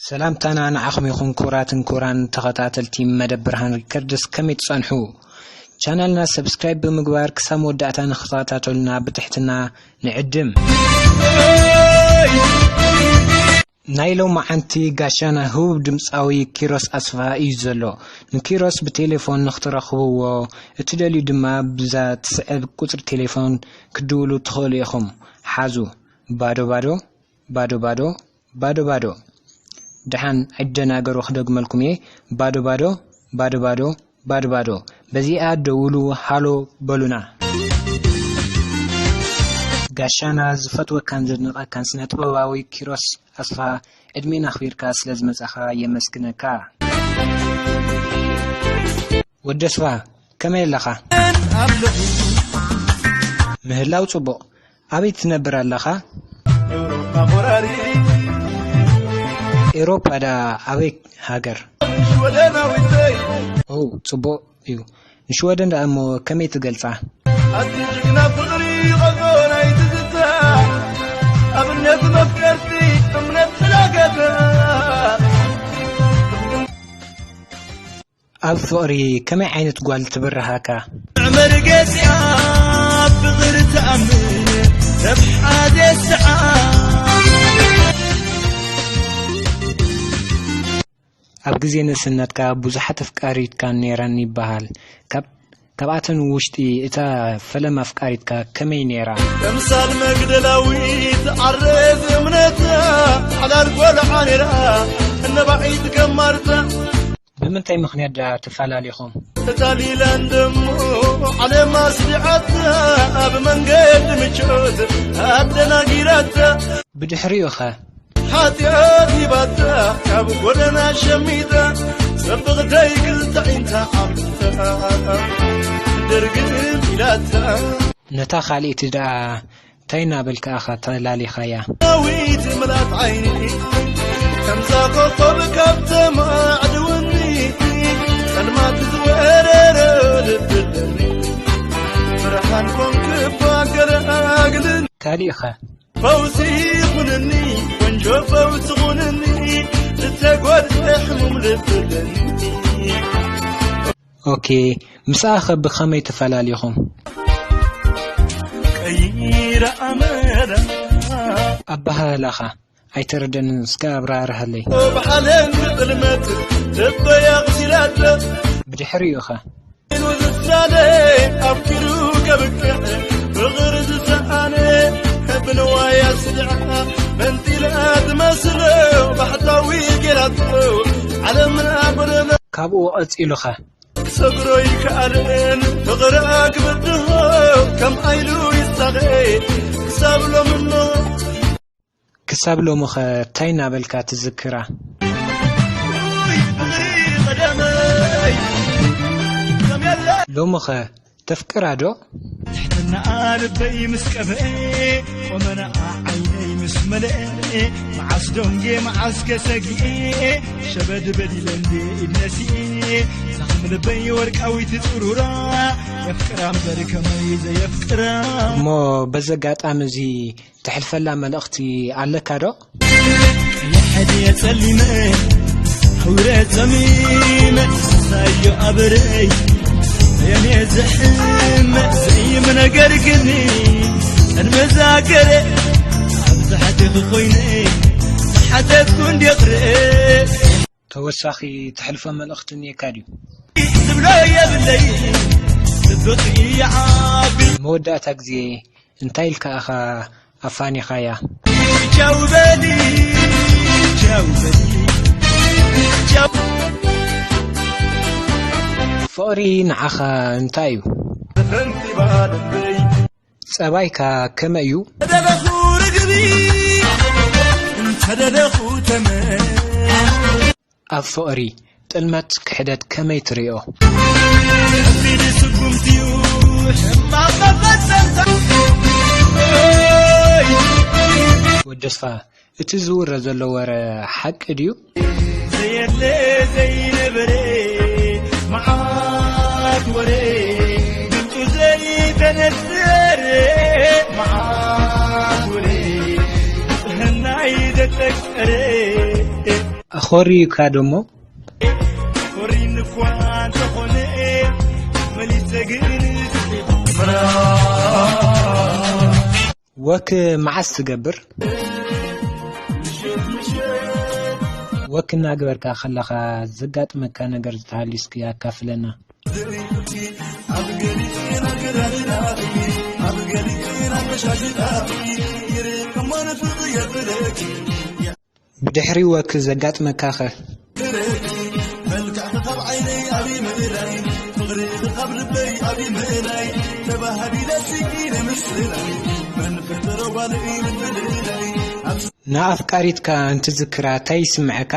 ሰላምታና ንዓኹም ይኹን ክቡራትን ክቡራን ተኸታተልቲ መደብ ብርሃን ሪከርድስ፣ ከመይ ትጸንሑ? ቻናልና ሰብስክራይብ ብምግባር ክሳብ መወዳእታ ንኽትኸታተሉና ብትሕትና ንዕድም። ናይ ሎማዓንቲ ጋሻና ህቡብ ድምጻዊ ኪሮስ ኣስፍሃ እዩ ዘሎ። ንኪሮስ ብቴሌፎን ንኽትረኽብዎ እትደልዩ ድማ ብዛ ትስዕብ ቁጽሪ ቴሌፎን ክትድውሉ ትኽእሉ ኢኹም። ሓዙ፣ ባዶ ባዶ፣ ባዶ ባዶ፣ ባዶ ባዶ። ደሓን ኣይደናገሩ ክደግመልኩም እየ። ባዶ ባዶ፣ ባዶ ባዶ፣ ባዶ ባዶ። በዚኣ ደውሉ፣ ሃሎ በሉና። ጋሻና ዝፈትወካን ዘድንቐካን ስነ ጥበባዊ ኪሮስ ኣስፋ፣ ዕድሜና ኣኽቢርካ ስለ ዝመጻኻ የመስግነካ። ወዲ ኣስፋ፣ ከመይ ኣለኻ? ምህላው ጽቡቕ። ኣበይ ትነብር ኣለኻ? ኤውሮፓ ዳ ኣበይ ሃገር? ኦ፣ ጽቡቕ እዩ። ንሽወደን ደኣ እሞ ከመይ ትገልጻ? ኣቲ ጅግና ፍቕሪ ቐዞ ናይ ትዝታ፣ ኣብነት መፍቀርቲ እምነት ተላገተ። ኣብ ፍቕሪ ከመይ ዓይነት ጓል ትብርሃካ? መርገጺኣ ፍቕሪ ትኣምን ሰብ ሓደ ሰዓት። ኣብ ግዜ ንእስነትካ ብዙሓት ኣፍቃሪትካ ነይረን ይበሃል። ካብ-፣ ካብኣተን ውሽጢ እታ ፈለማ ኣፍቃሪትካ ከመይ ነይራ? ተምሳል መግደላዊት ዓረዝ እምነታ፣ ሓላል ጓል ዓኔራ፣ እነባዒት ገማርታ። ብምንታይ ምኽንያት ደኣ ተፈላለኹም? እታ ሊላን ደሞ ዓለም ኣስሊዓታ፣ ኣብ መንገዲ ምቾት ኣደናጊራታ። ብድሕሪኡ ኸ? ሓጢኣት ሂባታ፣ ካብ ጎደና ሸሚታ፣ ጽብቕተይ ክልተ ዒንታ ዓምታ፣ ድርግም ኢላታ። ነታ ካልኢት ደኣ እንታይ እናበልካ ኢኻ ተላሊኻያ? ዳዊት ምላት ዓይኒ፣ ከምዛ ኮኾብ ካብ ተማዕድውኒ፣ ጸልማት ዝወረረ ልብለኒ፣ ብርሃን ኮንክ ባገር ኣግልን። ካሊእኸ? ፈውሲ ይኹንኒ፣ ቆንጆ ፈውሲ ኹንኒ፣ ዝተጎድአ ሕሙም ልብለኒ። ኦኬ፣ ምስኣ ኸ ብኸመይ ተፈላሊኹም? ቀይራ ኣመላ። ኣበሃህላኻ ኣይተረደንን፣ እስከ ኣብራርሃለይ። ብሓለንጊ ጥልመት ልበይ ኣቕሲላታ። ብድሕሪኡ ኸ? ኢሉ ዝሳለ ኣፍቂሩ ከብቅዕ ፍቕሪ ዝሰኣነ ብንዋይ ኣስሊዓ መንጢላ ትመስሎ ባሕታዊ ጌራቶ ዓለምና ጎደሎ። ካብኡ ቀጺሉ ኸ? ክሰግሮ ይከኣልን ፍቕራ ክብድሆ ከም ኣይሉ ይሳቐ ክሳብ ሎምኖ። ክሳብ ሎሚ ኸ ታይ እናበልካ ትዝክራ? ሎሚ ኸ ተፍቅራ ዶ? ትሕትናኣ ልበይ ምስ ቀብአ፣ ቆመናኣ ዓይነይ ምስ መለአ፣ መዓስ ዶንጌ መዓስ ከሰጊኤ፣ ሸበድ በዲለ እንዴ ኢድ ነሲኤ፣ ዛኹም ልበይ ወርቃዊት ጽሩራ፣ የፍቅራ እምበር ከመይ ዘየፍቅራ። እሞ በዚ ኣጋጣሚ እዚ ተሕልፈላ መልእኽቲ ኣለካ ዶ? ቀይሐ ድየ ጸሊመ፣ ሕውረ ጸሚመ፣ ሳዮ ኣበረይ፣ የኔ ዝሕመ፣ ዘይም ነገር ግን፣ ቅድሚ ዛገረ፣ ኣብ ዝሓደግ ኮይነ፣ ዝሓተትኩ እንዲ ቅረ። ተወሳኺ ተሕልፎ መልእኽቲ እኒኤካ ድዩ? ዝብሎ የብለይ፣ ጽብቕ ይዓቢ። መወዳእታ ግዜ እንታይ ኢልካ ኢኻ ኣፋኒኻያ? ቻው በሊ፣ ቻው በሊ፣ ቻው። ፍቕሪ ንዓኻ እንታይ እዩ? ተፈንቲባ ልበይ። ጸባይካ ከመይ እዩ? ተደለኹ ርግቢ፣ እንተደለኹ ተመን። ኣብ ፍቕሪ ጥልመት ክሕደት ከመይ ትርእዮ? ከቢድ ስጉምቲ'ዩ ሕማቕ መፈጸምታ። ወዲ ኣስፋ፣ እቲ ዝውረ ዘሎ ወረ ሓቂ ድዩ? ዘየለ ዘይነበረ መዓት ወረ፣ ግልጹ ዘይተነጸረ መዓት ወረ፣ ንጽህናይ ዘጠቀረ። ኣኾርዩካ ደሞ? ኮሪን እኳ እንተኾነ፣ መሊሰ ግን ወክ መዓስ ትገብር? ወክ እናገበርካ ከለኻ ዘጋጥመካ ነገር ዝተሃልዩ እስኪ ኣካፍለና። ኣብ ገሊኡ ነገራት ኣብ ገሊኡ ኣመሻሽጣ ይርቅ እሞ ንፍቅር የብለኪ። ብድሕሪ ወክ ዘጋጥመካኸ? መልክዕኺ ካብ ዓይነይ ኣብ ምእላይ፣ ፍቕርኺ ካብ ልበይ ኣብ ምእላይ፣ ተባሃቢለ ስኢነ ምስላይ፣ መን ፈጠሮ ጓል እዩ ምልላይ። ኣብ ንኣፍቃሪትካ እንትዝክራ እንታይ ይስምዐካ?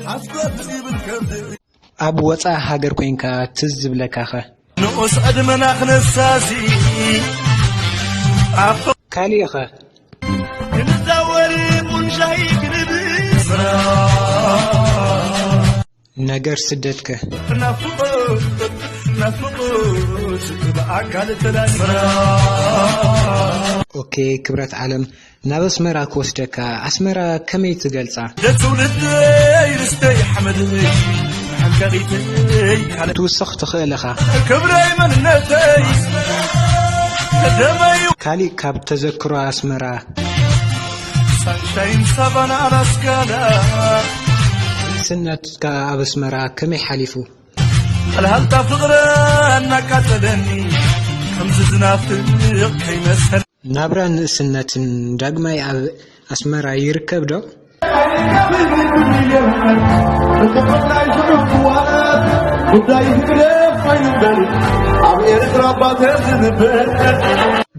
ሓፍቆት ዝብል ከብዲ ኣብ ወፃኢ ሃገር ኮይንካ ትዝ ዝብለካኸ? ንኡስ ዕድመና ክነሳሲ ኣብ ካሊእኸ? ክንዛወር ቡን ሻሂ ክንብል ነገር ስደትከ? ናፍቆት ናፍቆት ብኣካል ተላሊ ኦኬ ክብረት ዓለም ናብ ኣስመራ ክወስደካ። ኣስመራ ከመይ ትገልጻ? ደትውልደይ ርስተይ ሓመደይ ሓንቀቒተይ ካለ ትውስኽ ትኽእል ኢኻ። ክብረይ መንነተይ ደመይ ካሊእ ካብ ተዘክሮ ኣስመራ ሳንሻይን ሳቫና ኣላስካና ንእስነትካ ኣብ ኣስመራ ከመይ ሓሊፉ? ኣልሃልታ ፍቕረ እናቃጸለኒ ከምዚ ዝናፍቕ ከይመሰል ናብራ ንእስነትን ዳግማይ ኣብ ኣስመራ ይርከብ ዶ?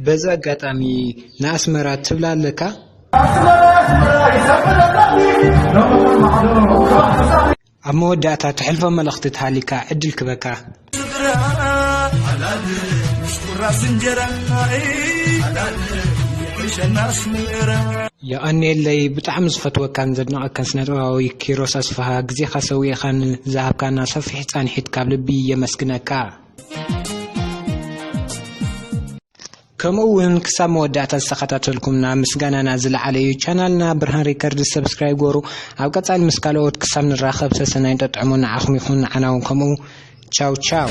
በዚ ኣጋጣሚ ንኣስመራ ትብላ ኣለካ? ኣብ መወዳእታ ተሕልፎ መልእኽቲ ተሃሊካ ዕድል ክበካ። ስድራ ሓላል ምስ ቁራስ እንጀራ ሓላል ይሕሸና ኣስመራ። የቐንየለይ። ብጣዕሚ ዝፈትወካን ዘድንቐካን ስነጥበባዊ ኪሮስ ኣስፍሃ፣ ግዜኻ ሰዊእኻን ዝሃብካና ሰፊሕ ጻንሒት ካብ ልቢ የመስግነካ። ከምኡ እውን ክሳብ መወዳእታ ዝተኸታተልኩምና ምስጋናና ዝለዓለ እዩ። ቻናልና ብርሃን ሪከርድ ሰብስክራይብ ገሩ። ኣብ ቀጻሊ ምስ ካልኦት ክሳብ ንራኸብ ሰሰናይ ጠጥዕሙ ንዓኹም ይኹን ንዓና እውን ከምኡ። ቻው ቻው።